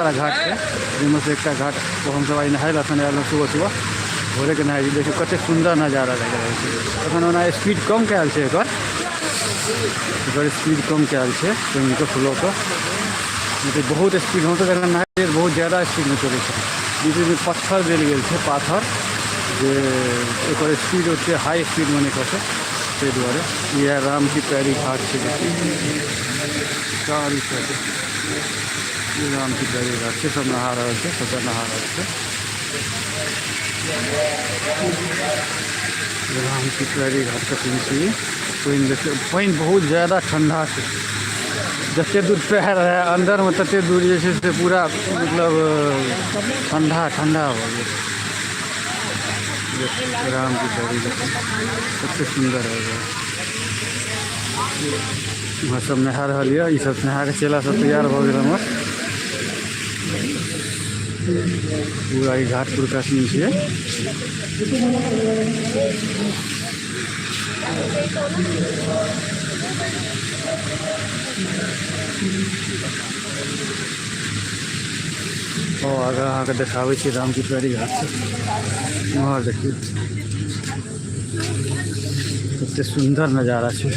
सारा घाट छै, जाहिमे से एकटा घाट पर हमसब आइ नहाय लए एखन आयल सुबह सुबह भोरेके नहाय छी। देखियौ कतेक सुन्दर नजारा लागि रहल छै। एखन ओना स्पीड कम कयल छै, एकर एकर स्पीड कम कयल छै पानिके फ्लोके, नहि तऽ बहुत स्पीड हमसब जखन नहाय छियै तऽ बहुत ज्यादा स्पीडमे चलै छै। बीच बीचमे पत्थर देल गेल छै, पाथर, जे एकर स्पीड ओतेक हाई स्पीडमे नहि खसै, ताहि दुआरे। इएह राम की पैरी घाट छै। देखियौ चारू साइड राम की पैरी घाट छै। सब नहा रहल छै, सबटा नहा रहल छै। राम की पैरी घाट के सीन छी। पानि देखियौ, पानि बहुत ज्यादा ठंडा छै। जते दूर पैर रहै अन्दरमे तते दूर जे छै से पूरा मतलब ठंडा ठंडा भऽ गेल। राम की पैरी देखियौ कते सुन्दर होइ छै। उम्हर सब नहा रहल यऽ। ई सब नहा के चेला सब तैयार भऽ गेल हमर। पूरा ई घाट पुरका सीन छियै। ओ आगाँ अहाँके देखाबै छी राम की पैरी घाट से। उम्हर देखियौ कते सुन्दर नजारा छै।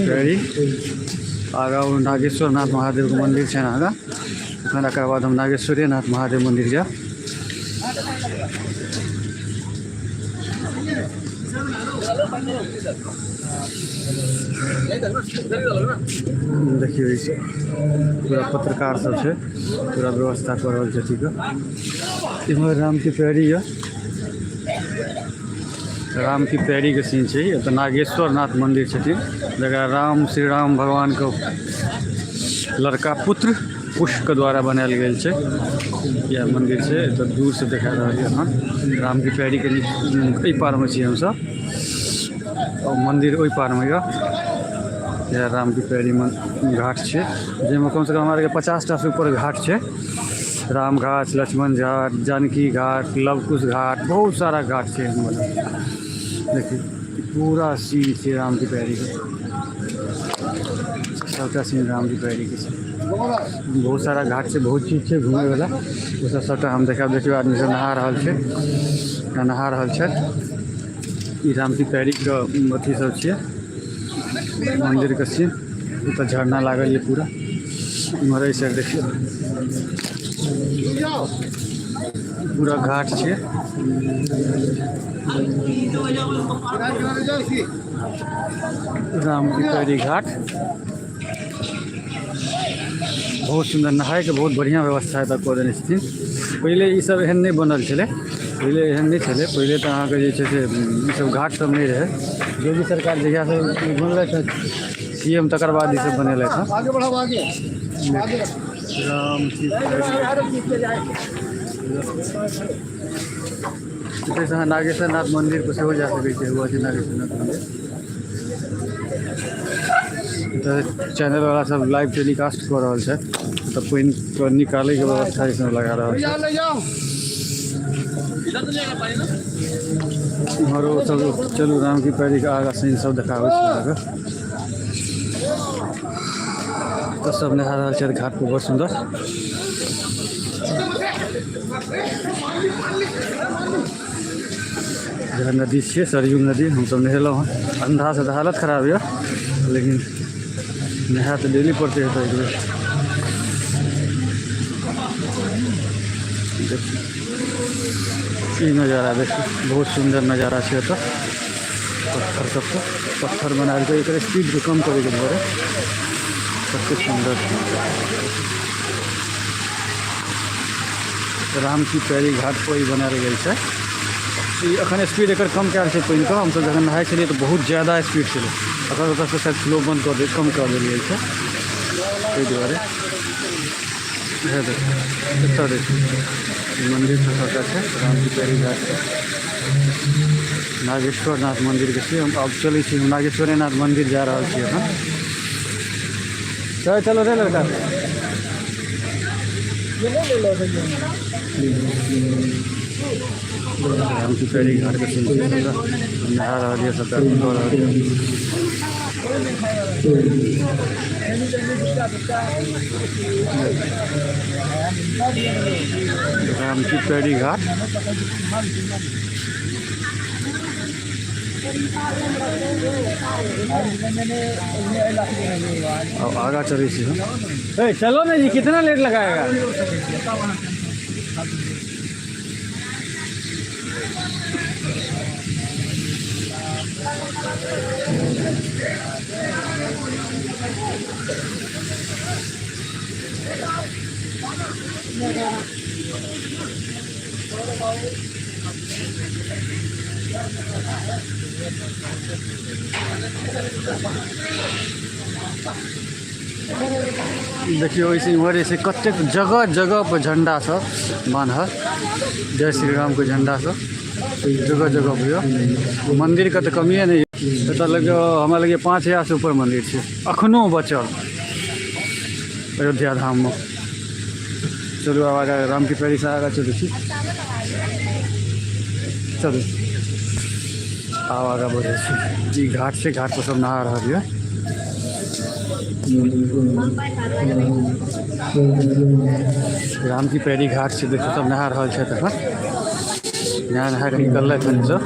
पैरी आगाँ ओ नागेश्वर नाथ महादेवके मन्दिर छै आगाँ। एखन एकर बाद हम नागेश्वरे नाथ महादेव मन्दिर जायब। देखियौ ई सब पूरा पत्रकार सब छै, पूरा व्यवस्था कऽ रहल छै अथीके। इम्हर राम की पैरी यऽ, राम की पैरीके सीन छै। एतऽ नागेश्वर नाथ मन्दिर छथिन, जकरा राम श्री राम भगवानके लड़का पुत्र कुशके द्वारा बनायल गेल छै। इएह मन्दिर छै, एतऽ दूरसँ देखा रहल यऽ। अहाँ राम की पैरीके एहि पारमे छी हमसब आओर मन्दिर ओहि पारमे यऽ। इएह राम की पैरी घाट छै, जाहिमे कमसँ कम हमरा आरके 50 टा ऊपर घाट छै। राम घाट, लक्ष्मण घाट, जानकी घाट, लवकुश घाट, बहुत सारा घाट छै एहन। देखियौ पूरा सीन छै राम की पैरीके, सबटा सीन राम की पैरीके छै। बहुत सारा घाट छै, बहुत चीज छै घुमयवला, ओसब सबटा हम देखायब। देखियौ आदमी सब नहा रहल छै, नहा रहल छथि। ई राम की पैरीके अथी सब छियै, मन्दिरके सीन। एतऽ झरना लागल यऽ पूरा। इम्हर एहि साइड देखियौ पूरा घाट छै। राम की पैरी घाट बहुत सुन्दर, नहायके बहुत बढ़िआँ व्यवस्था एतऽ कऽ देने छथिन। पहिले ई सब एहन नहि बनल छलै, पहिले एहन नहि छलै। पहिले तऽ अहाँके जे छै से ई सब घाट सब नहि रहै। योगी सरकार जहियासँ बनलथि हँ सी एम, तकर बाद ई सब बनेलथि हँ। आगे बढ़ाओ, आगे आगे। राम की एतयसँ अहाँ नागेश्वर नाथ मन्दिर पर सेहो जा सकै छी। हुआ छै नागेश्वर नाथ मन्दिर। एतऽ चैनल वाला सब लाइव टेलीकास्ट कऽ रहल छै। तऽ पानि के निकालैके व्यवस्था ई सब लगा रहल ले छै। जाओ, ले जाओ। इम्हरो सब चलू, राम की पैरी के आगाँ सीन सब देखाबै छी अहाँके। तऽ सब नहा रहल छथि घाट पर, बहुत सुन्दर। इएह नदी छियै, सरयू नदी। हमसब नहेलहुँ हँ। अन्धासँ तऽ हालत खराब यऽ, लेकिन नहाय तऽ डेली पड़तै एतऽ एक बेर। देखियौ ई नजारा, देखियौ बहुत सुन्दर नजारा छै। एतऽ पत्थर सबके पत्थर बनायल छै एकर स्पीडके कम करैके दुआरे। कतेक सुन्दर छै। राम की पैरी घाट पर ई बनायल गेल छै। ई अखन स्पीड एकर कम कयल छै पानिके। हमसब जखन नहाय छलियै तऽ बहुत ज्यादा स्पीड छलै। अखन ओतऽसँ शायद फ्लो बन्द कऽ दे, कम कऽ देल गेल छै ताहि दुआरे। इएह देखियौ, एतऽ देखियौ ई मन्दिर सब सबटा छै। राम की पैरी घाट छै, नागेश्वर नाथ मन्दिरके छियै। हम आब चलै छी, हम नागेश्वरे नाथ मन्दिर जा रहल छी एखन। चलो चलो रे लड़का। राम की पैड़ी घाटके सीन छै। नहा रहल यऽ सबटा, कऽ रहल यऽ। राम की पैड़ी घाट। अब आगा चलै छी हम। ए चलो ना जी, कितना लेट लगाएगा? देखियौ, एहिसँ इम्हर जे छै कतेक जगह जगह पर झण्डा सब बान्हल, जय श्री रामके झण्डा सब जगह जगह पर यऽ। मन्दिरके तऽ कमिए नहि यऽ। एतऽ लग हमरा लगैए 5000सँ ऊपर मन्दिर छै अखनो बचल अयोध्या धाममे। चलू, आब आगाँ रामके पैड़ीसँ आगाँ चलै छी। चलू, आब आगाँ बढ़ै छी। ई घाट छै, घाट पर सब नहा रहल यऽ। राम की पैड़ी घाट छै। देखियौ, सब नहा रहल छथि एखन। नहा नहा कऽ निकललथि हन सब।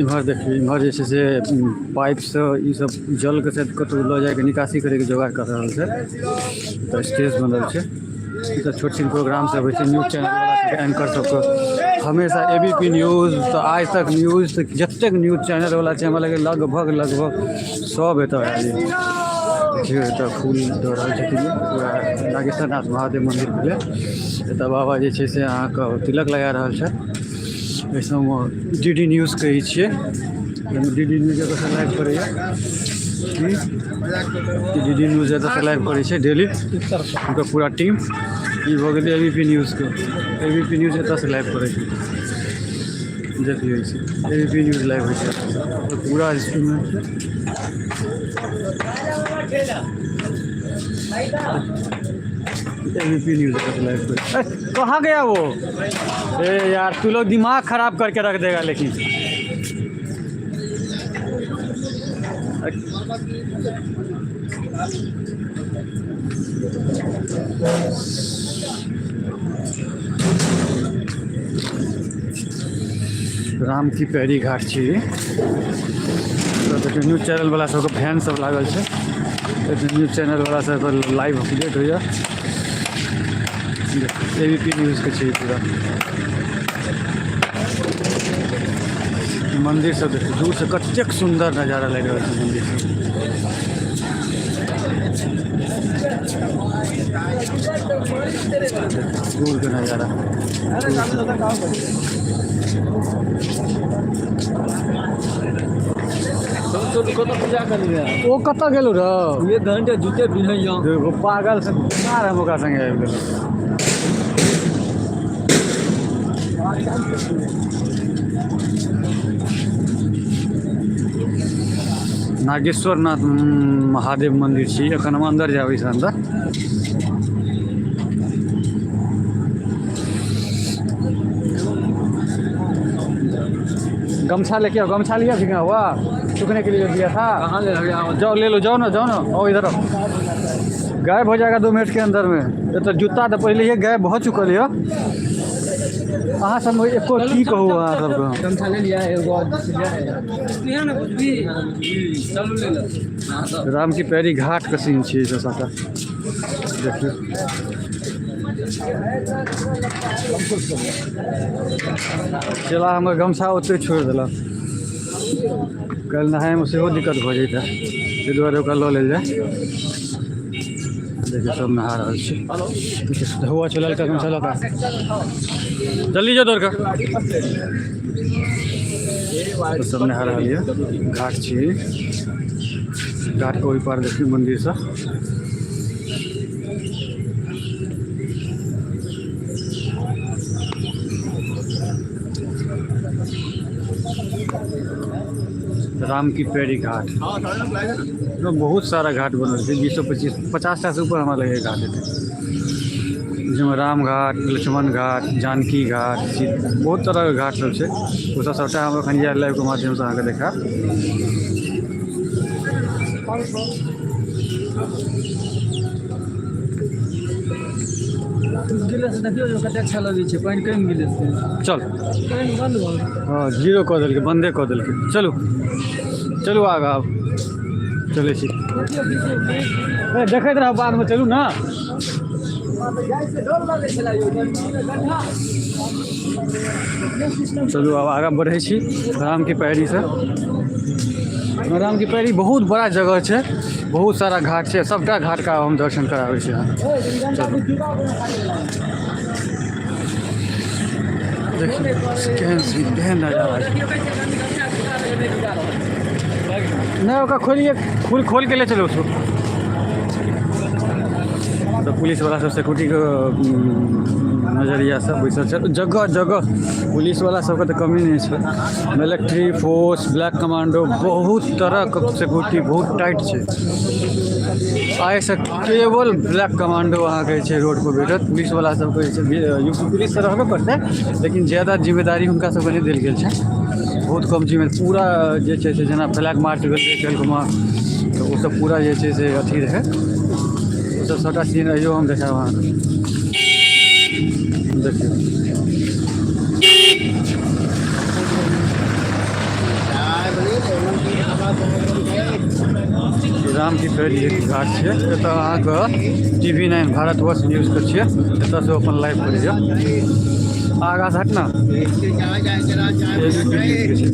इम्हर देखियौ, इम्हर जे छै से पाइपसँ ई सब जलके शायद कतहु लऽ जाइके, निकासी करैके जोगाड़ कऽ रहल छै। तऽ स्टेज बनल छै। ई सब छोट छिन प्रोग्राम सब होइ छै। न्यूज चैनल वाला सबके, एंकर सबके हमेशा एबीपी न्यूज तऽ आज तक न्यूज तऽ जतेक न्यूज चैनल वाला छै, हमरा लगैए लगभग लगभग सब एतऽ आयल यऽ। देखियौ, एतऽ फूल दऽ रहल छथिन। पूरा नागेश्वर नाथ महादेव मन्दिर भेलै। एतऽ बाबा जे छै से अहाँके तिलक लगा रहल छथि। एहि सबमे डी डी न्यूज कहै छियै। डी डी न्यूज एतऽसँ लाइव करैए। डी डी न्यूज एतऽसँ लाइव करै छै डेली, हुनकर पूरा टीम। ई भऽ गेलै एबीपी न्यूजके। एबीपी न्यूज एतऽसँ लाइव करै छै। देखियौ, एबीपी न्यूज लाइव होइ छै एतऽसँ पूरा इंस्ट्रूमेंट। एबीपी न्यूज एतऽसँ लाइव करै छै। कहाँ गया वो? ए यार, तू लोग दिमाग खराब करके रख देगा लेकिन। राम की पैड़ी घाट छी। देखियौ, न्यूज चैनल वाला सबके फैन सब लागल छै। न्यूज चैनल वाला सबके लाइव अपडेट होइए। एबीपी न्यूजके छै। पूरा मंदिर सब देखियौ, दूर से कतेक सुंदर नजारा लागि रहल छै मंदिर सब। दूर के नजारा। ओ कतऽ गेलो रौ? एक घंटे जूते पिन्हैया। देखो, पागल से बेकार हम ओकरा संगे आबि गेलहुँ। नागेश्वर नाथ महादेव मंदिर छी। एखन हम अंदर जायब, एहिसँ अंदर। गमछा लेके आओ। गमछा लिया भीगा हुआ सूखने के लिए जो दिया था? कहाँ ले रहे? जाओ, ले लो। जाओ ना, जाओ ना, आओ इधर आओ। गायब हो जाएगा 2 मिनट के अंदर में। ये तो जूता तो पहले ही गायब हो चुकल यऽ। अहाँ सब एको की कहू अहाँ सबके। गमछा ले लिया एगो और लिया ना कुछ भी, चलू ले लो। राम की पैरी घाट के सीन छियै ई सब सबटा। देखियौ, चला हमर गमछा ओतहि छोड़ि देलक। काल्हि नहायमे सेहो दिक्कत भऽ जैतै, ताहि दुआरे ओकरा लऽ लेल जाय। देखियौ, सब नहा रहल छै। हुआ छै ललका गमछा लऽ कऽ जल्दी जो दौड़ कऽ। तऽ सब नहा रहल यऽ। घाट छी। घाटके ओहि पार देखियौ मन्दिर सब। राम की पैड़ी घाट। एहिमे बहुत सारा घाट बनल छै। 20 25 50 टा से ऊपर हमरा लगैए घाट हेतै। जाहिमे राम घाट, लक्ष्मण घाट, जानकी घाट, बहुत तरहके घाट सब छै। ओसब सबटा हम एखन इएह लाइवके माध्यमसँ अहाँके देखायब। देखियौ कते अच्छा लगै छै, पानि कमि गेलै से। चल। पानि बन्द भऽ गेलै। हँ, जीरो कऽ देलकै, बन्दे कऽ देलकै। चलू चलू, आगाँ आब चलै छी। देखैत रहब बादमे, चलू ने। चलू, आब आगाँ बढ़ै छी रामके पैरीसँ। रामके पैरी बहुत बड़ा जगह छै, बहुत सारा घाट छै। सबटा घाटके आब हम दर्शन कराबै छी अहाँके। चलू, देखियौ केहन सीन, केहन नजारा छै। नहि, ओकरा खोलिए, खोल खोल के ले चलो उसको। तऽ पुलिसवला सब सिक्योरिटीके नजरिया सब बैसल छै। जगह जगह पुलिसवला सबके तऽ कमी नहि छै। मिलिट्री फोर्स, ब्लैक कमांडो, बहुत तरहके सिक्योरिटी बहुत टाइट छै। आइसँ केवल ब्लैक कमांडो अहाँके जे छै रोड पर भेटत। पुलिसवला सबके जे छै, यूपी पुलिस तऽ रहबे करतै, लेकिन ज्यादा जिम्मेदारी हुनका सबके नहि देल गेल छै। बहुत कम जिम्मे पूरा जे छै से, जेना फ्लैग मार्च भेल रहै काल्हिखुमा, तऽ ओसब पूरा जे छै से अथी रहै। ओसब सबटा सीन अहियो हम देखायब अहाँके। देखियौ। राम की पैड़ी एक घाट छियै। एतऽ अहाँके टीवी 9 भारतवर्ष न्यूजके छियै। एतऽसँ अपन लाइव करैए। आगाँ से हट ना। एबीपी न्यूजके छै।